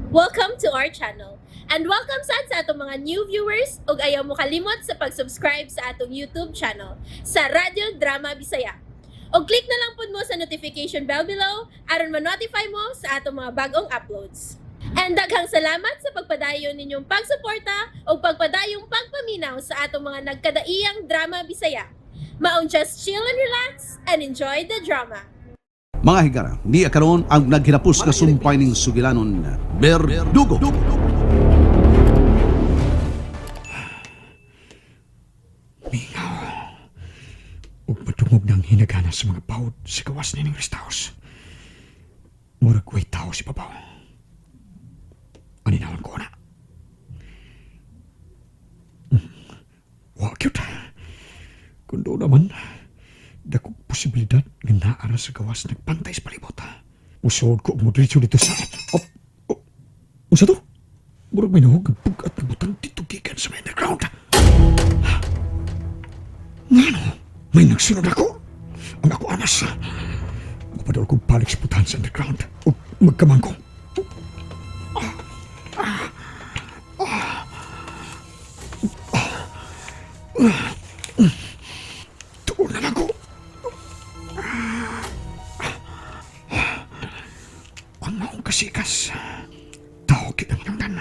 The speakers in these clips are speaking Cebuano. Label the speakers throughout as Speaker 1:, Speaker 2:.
Speaker 1: Welcome to our channel. And welcome sad sa atong mga new viewers ug ayaw mo kalimot sa pag-subscribe sa atong YouTube channel sa Radyo Drama Bisaya. Og click na lang pud mo sa notification bell below aron ma-notify mo sa atong mga bagong uploads. And daghang salamat sa pagpadayon ninyong pagsuporta ug pagpadayong pagpaminaw sa atong mga nagkadaiyang drama Bisaya. Maong just chill and relax and enjoy the drama.
Speaker 2: Mga higara, niya karon ang naghinapos nga sumpay ning sugilanon, Berdugo.
Speaker 3: Mingaw. Ug matungog ng hinagana sa mga bawd sa gawas nining rest house. Murag way tao si babaw. Aninawon ko na. Wa cute. Kung doon naman, dakong posibilidad nga naara sa gawas nagpantay sa palibot. Usod ko og modritso dito sa... Oh, oh, unsa to? Murag may nahog ang bugat nga butang dito gikan sa may underground. Ngano? May nagsunod ako? Ang ako anas. Mapadol kong balik sa putahan sa underground. O magkamang ko. Tuon na lang ko. Ang maong kasikas. Tao kitang nangdan.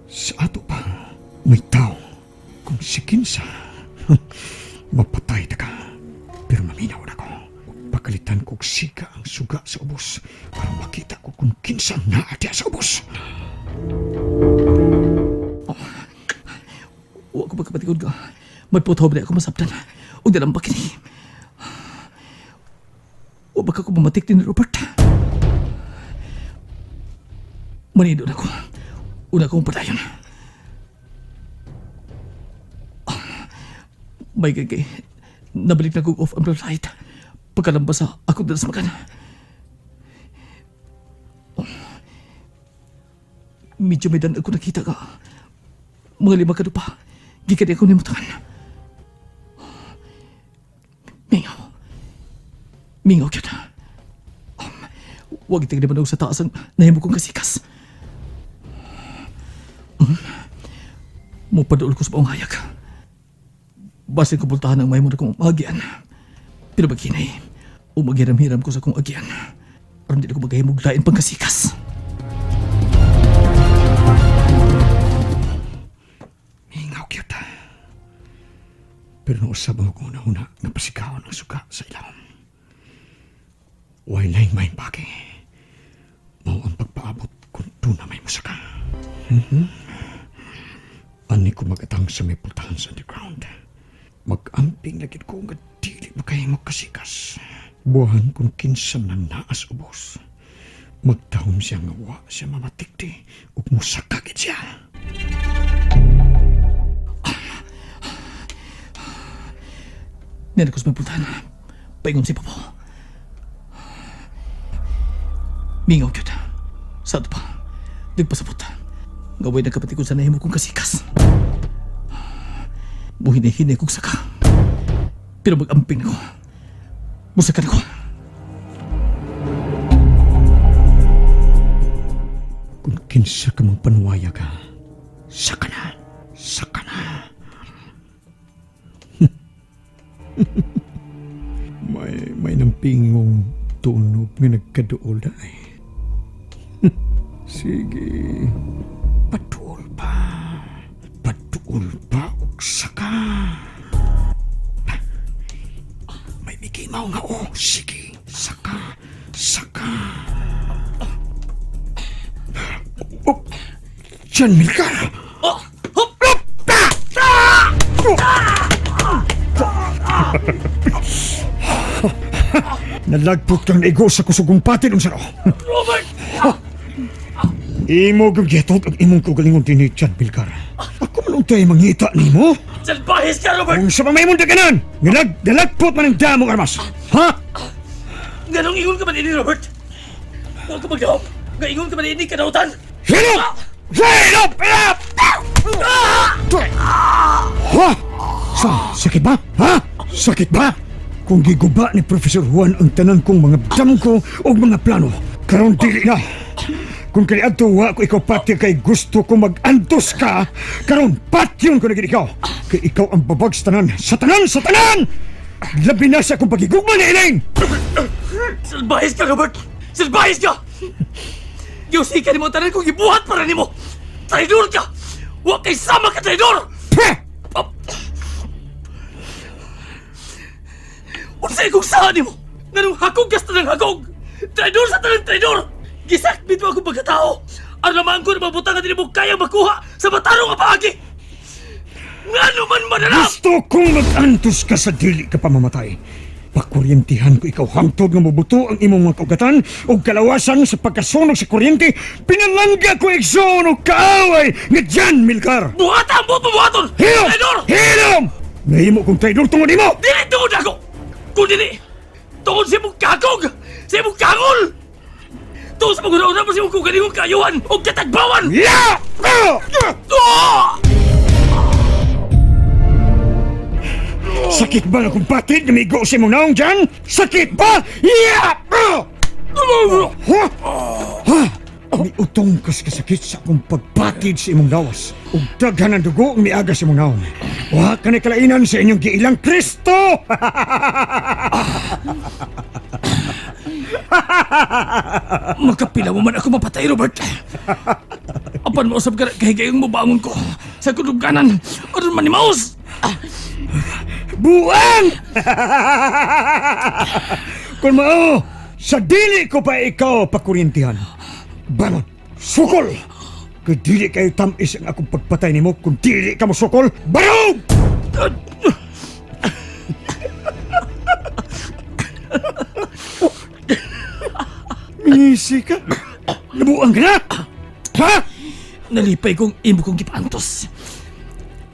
Speaker 3: Sa ato pa, may tao. Kung si Kinsa, mapatay ta ka. Pero maminaw na ko. Pagkalitan kog sika ang suga sa ubos para makita ko kung kinsa ang naa diha sa ubos.
Speaker 4: Wa ko pagkapatikod ka. Magputaw ba ako masabtan? O dalang ba kini? Wa ba ka ko mamatik din ni Robert? Manido na ko. Una kong padayon. May gagay. Nabalik na kong off ang light. Pagkalambas sa ako dala sa makan. Medyo may dan ako nakita ka. Mga 5 ka pa. Gikan ako ni mutangan. Mingaw. Mingaw gyud. Wag tignan man sa taas ang nahimo kong kasikas. Mupaduol ko sa maong hayag. Basin ko bultahan ang mahimo na kong agyan. Pero maghinay, o maghiram-hiram ko sa kong agyan. Aron di na ko maghahimog lain pang kasikas.
Speaker 3: Mingaw cute. Pero nausab ang akong una-una nga pasikaon ang suga sa ilawom. Way laing may pake. Mao ang pagpaabot kung doon na may musaka. Mhm. Ani ko magatang sa may pultahan sa underground. Mag-amping lagi ko nga dili makahimog kasikas. Buhan kung kinsa man ang naas ubos. Magtahom siya nga wa siya mamatikti ug musaka gid siya.
Speaker 4: Nila ko sa may pultahan. Paingon si Papa. Mingaw gyud. Sa ato pa, nagpasabot. Gaway nagkapatikod sa nahimo kong kasikas. Buhinay-hinay kong saka. Pero mag-amping ko. Musakan ko.
Speaker 3: Kung kinsa ka mang panuwaya ka, saka na, saka na. May nampingong tunog nga nagkaduol na ay. Sige, paduol pa. Paduol pa og saka. May mikimaw nga oh. Sige, saka, saka. Oh, Jan Milcar! Nalagpot kang naigo sa kusugong patin, unsa
Speaker 4: Robert!
Speaker 3: Imo gyud gihatod ang imong kaugalingon dinhi, Jan Milcar. Ako man untay mangita nimo.
Speaker 4: Salbahis ka, Robert!
Speaker 3: Kung sa pamay mong daganan, nalagpot man ang damong armas. Ha?
Speaker 4: Ganong ingon ka man ini, Robert? Huwag ka magdahop! Nga ingon ka man ini, kadautan!
Speaker 3: Hilop! Hilop! Hilop! Ha? Sa, sakit ba? Ha? Sakit ba? Kung giguba ni Professor Juan ang tanan kong mga damko o mga plano, karon dili na. Kung kaniadto wa ko ikaw pati kay gusto ko mag-antos ka, karon patyon ko na gid ikaw. Kay ikaw ang babag sa tanan, sa tanan, sa tanan! Labi na sa akong pagigugma ni Elaine!
Speaker 4: Salbahis ka, Robert! Salbahis ka! Giusika nimo ang tanan kong gibuhat para nimo! Traidor ka! Wa kay sama ka, traidor!
Speaker 3: Peh!
Speaker 4: Unsay kong saha nimo? Nganong hakog ka sa tanang hagog? Traidor sa tanang traidor! Gisakbit mo akong pagkatao! Aron naman ko na mabutang nga dili mo kaya makuha sa matarong nga paagi! Ngano man mananap!
Speaker 3: Gusto kong mag-antos ka sa dili ka pamamatay. Pakuryentihan ko ikaw hangtod nga mubuto ang imong mga kaugatan ug kalawasan sa pagkasunog sa kuryente. Pinalangga ko igsoon og kaaway nga Jan Milcar.
Speaker 4: Buhata ang buot mabuhaton!
Speaker 3: Hilom!
Speaker 4: Traidor!
Speaker 3: Hilom! Nahimo kong traidor tungod nimo!
Speaker 4: Dili tungod ako! Kung dili, tungod sa imong kagog! Sa imong kangol! Tungod sa pag-una-una mo sa imong kugalingong kaayuhan o katagbawan!
Speaker 3: Ya! Ah!
Speaker 4: Ah!
Speaker 3: Sakit ba nga kung batid na migo sa imong naong dyan? Sakit ba? Ya! Ah! Ha? Ha? Miutong kas kasakit sa akong pagpatid sa imong lawas. Ug daghan ang dugo ang miaga sa imong naong. Wa ka na kalainan sa inyong giilang Kristo!
Speaker 4: Makapila mo man ako mapatay, Robert. Apan mausap ka na kahigayong mubangon ko sa kuduganan. Aron man ni Maus!
Speaker 3: Buang! Kung mao, sa dili ko pa ikaw pakuryentihan. Bangon, sukol! Kung dili kayo tamis ang akong pagpatay nimo, kung dili ka mo sukol, barog! Mingisi ka? Nabuang ka na? Ha?
Speaker 4: Nalipay kong imo kong gipantos.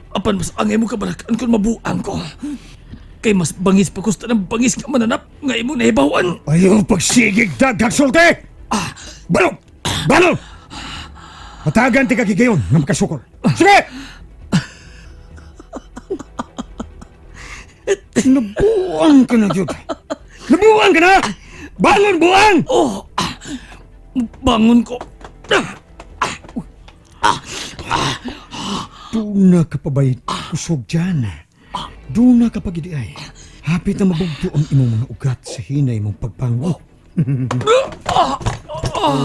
Speaker 4: Apan mas angay mo kabalakan kung mabuang ko. Kay mas bangis pa gusto ng bangis nga mananap nga imo nahibawan.
Speaker 3: Ayaw pagsigig daghang sulti! Balog! Balog! Hatagan ti kagigayon nga makasukol. Sige! Nabuang ka na, Jud. Nabuang ka na! Bangon, buang!
Speaker 4: Oh, bangon ko.
Speaker 3: Doon na ka pabay kusog dyan. Doon na ka pagidiay. Hapit na mabugto ang imong mga ugat sa hinay mong pagbango.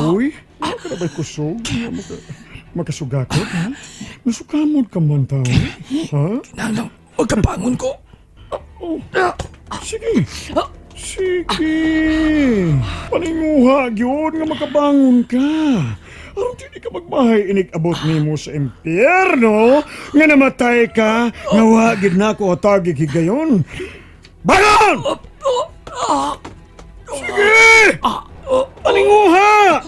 Speaker 3: Uy, wala ka na ba'y kusog? Makasugakot, ha? Nasukamod ka man tao. Ha?
Speaker 4: Kinahanglan magkabangon ko.
Speaker 3: Oh, sige. Sige. Paninguha, gyud nga makabangon ka. Aron dili ka magmahay inig-abot nimo sa impyerno nga namatay ka nga wa gid nako hatagig higayon. Bangon! Sige! Paninguha!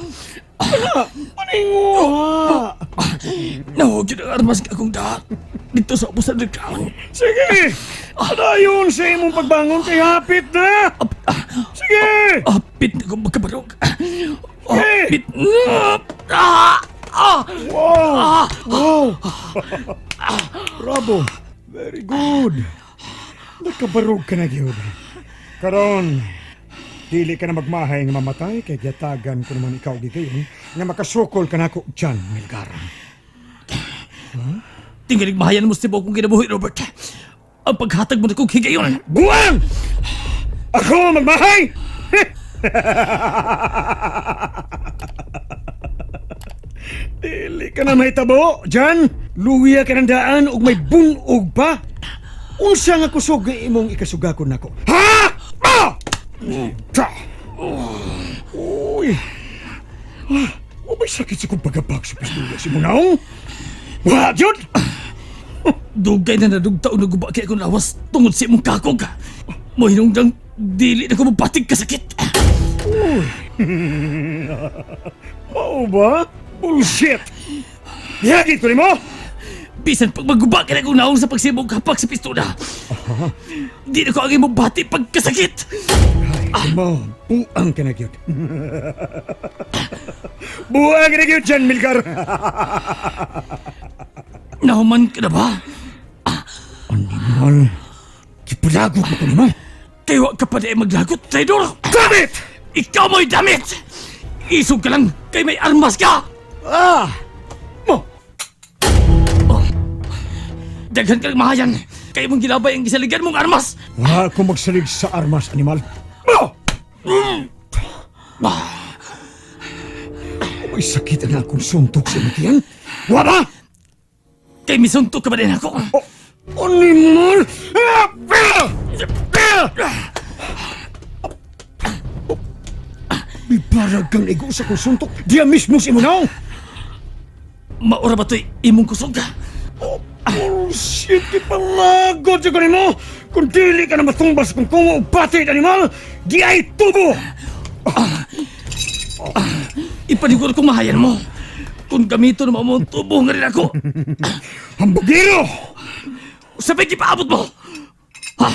Speaker 3: Ana, Paninguha!
Speaker 4: Nahuwag yun ang armas nga akong dahat. Dito sa ubos underground.
Speaker 3: Sige! Padayon sa imong pagbangon kay hapit na! Sige!
Speaker 4: Apit na kong magkabarog. Apit na! Ah! Ah!
Speaker 3: Wow! Wow! Bravo! Very good! Nakabarog ka na, gyud. Karon, dili ka na magmahay nga mamatay kay giyatagan ko naman ikaw gigayon nga makasukol ka nako dyan, Milgar.
Speaker 4: Tingalig mahayan mo sa tibaw kong kinabuhi, Robert. Ang paghatag mo na kong higayon.
Speaker 3: Buwang! Ako ang magmahay! Dili ka na may tabo, Jan. Luwiya ka ng daan ug may bunog pa. Unsa nga kusog nga imong ikasugakon nako? Ha? Ah! Ta! Uy. Ah, wa may sakit sa kong pagabag sa pistola si Munaong? Wa, jud!
Speaker 4: Dugay na nadugtaw na guba kay akong lawas tungod sa imong kakog. Mohinungdang dili na ko mabatig kasakit.
Speaker 3: Mao ba? Bullshit! Yagit ko nimo!
Speaker 4: Bisan pag maguba kay akong naong sa pagsibog hapak sa pistola. Di na ko ang imong bati pagkasakit.
Speaker 3: Ay, mo, buang ka na gyud. Buang ka na gyud dyan, Milgar.
Speaker 4: Nahuman ka na ba?
Speaker 3: Animal, gipalagot mo ko naman.
Speaker 4: Kay wa ka pa di ay maglagot, traidor!
Speaker 3: Damn it!
Speaker 4: Ikaw mo'y damit! Isog ka lang kay may armas ka!
Speaker 3: Ah!
Speaker 4: Mo! Oh. Daghan ka lang mahayan! Kay mong gilabay ang gisaligan mong armas!
Speaker 3: Wa ko magsalig sa armas, animal. Oh! May sakit na akong suntok sa matiyan. Wa ba?
Speaker 4: Kay misuntok ka ba din ako?
Speaker 3: Oh, animal! Ah! Ah! Ah! Bibarag kang igo sa kong suntok. Diya mismo si Munaw!
Speaker 4: Maura ba to'y imong kusog?
Speaker 3: Oh, bullshit! Ipalagod sa kanimo! Kung dili ka na matumbas kung kungo o batit, animal! Di ay tubo!
Speaker 4: Ipaniguro kong mahayan mo! Kung gamito na mo ang tubo nga rin ako!
Speaker 3: Hambugiro!
Speaker 4: Sabay gipaabot mo! Ha?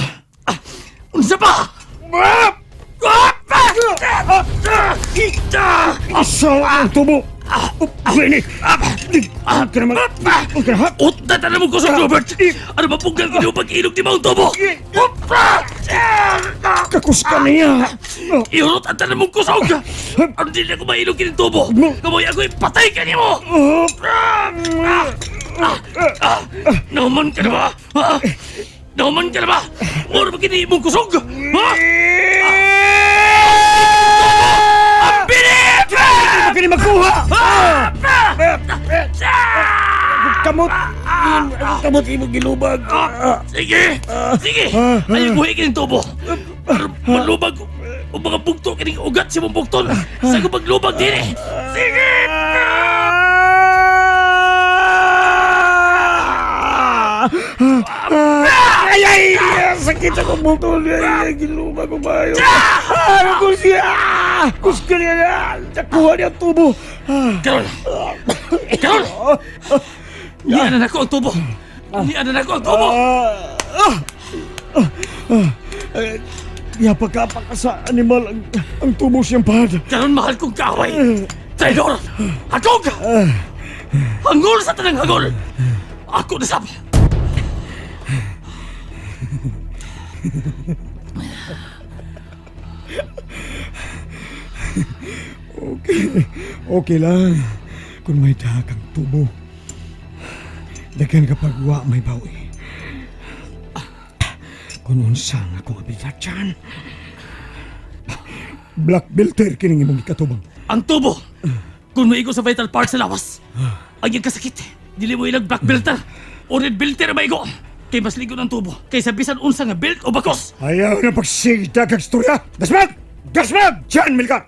Speaker 4: Ah! Unsa pa?
Speaker 3: Ah!
Speaker 4: Ah! Ah! Ah! Ah!
Speaker 3: Asa ang tubo? Pwede! Ah! Ka naman! Ah! Ka na, ha?
Speaker 4: Utna tanan mo kusog, Robert! Ano mapunggal ko niyo pag-ilog ni Mang Tubo?
Speaker 3: Kakus ka niya!
Speaker 4: Iurot ang tanan mong kusog! Ano din ako mailog kining tubo? Kamoy ako'y patay ka nimo! Naman ka na ba? Ha? Naman ka na ba? Mura ba kini imong kusog? Ha? Ang bilip!
Speaker 3: Hindi mo kini magkuha! Kamot! Kamot imong gilubag!
Speaker 4: Sige! Sige! Ayaw buhi kining tubo! Aron malubag o mga bugto kining ugat sa mong bugton! Sa ko paglubag din eh! Sige!
Speaker 3: Ay, ay! Sakit ako butol! Ay, ay, gilubag ko ba yun? Ano ko siya? Kuska niya na! Nakuha niya ang tubo!
Speaker 4: Karon! Karon! Niya na nako ang tubo! Niya na nako ang tubo!
Speaker 3: Yapag-apak ka sa animal ang tubo siyang pahad.
Speaker 4: Karon mahal kong kaaway! Traidor! Hagog! Hangol sa tanang hangol! Ako na sab!
Speaker 3: Okay. Okay lang. Kung may dahak ang tubo. Daghan kapag wa may bawi. Kung unsa ang akong abilidad dyan. Black belter kining imong ikatubang.
Speaker 4: Ang tubo! Kung maigo sa vital parts sa lawas, ang iyang kasakit, dili mo ilag black belter o red belter maigo. Kay mas ligo ng tubo kaysa bisan unsa nga belt o bakos.
Speaker 3: Ayaw na pagsigdag ang istorya! Dasmag! Dasmag! Diyan, Milka!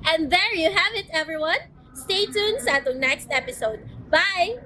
Speaker 1: And there you have it, everyone. Stay tuned sa atong next episode. Bye!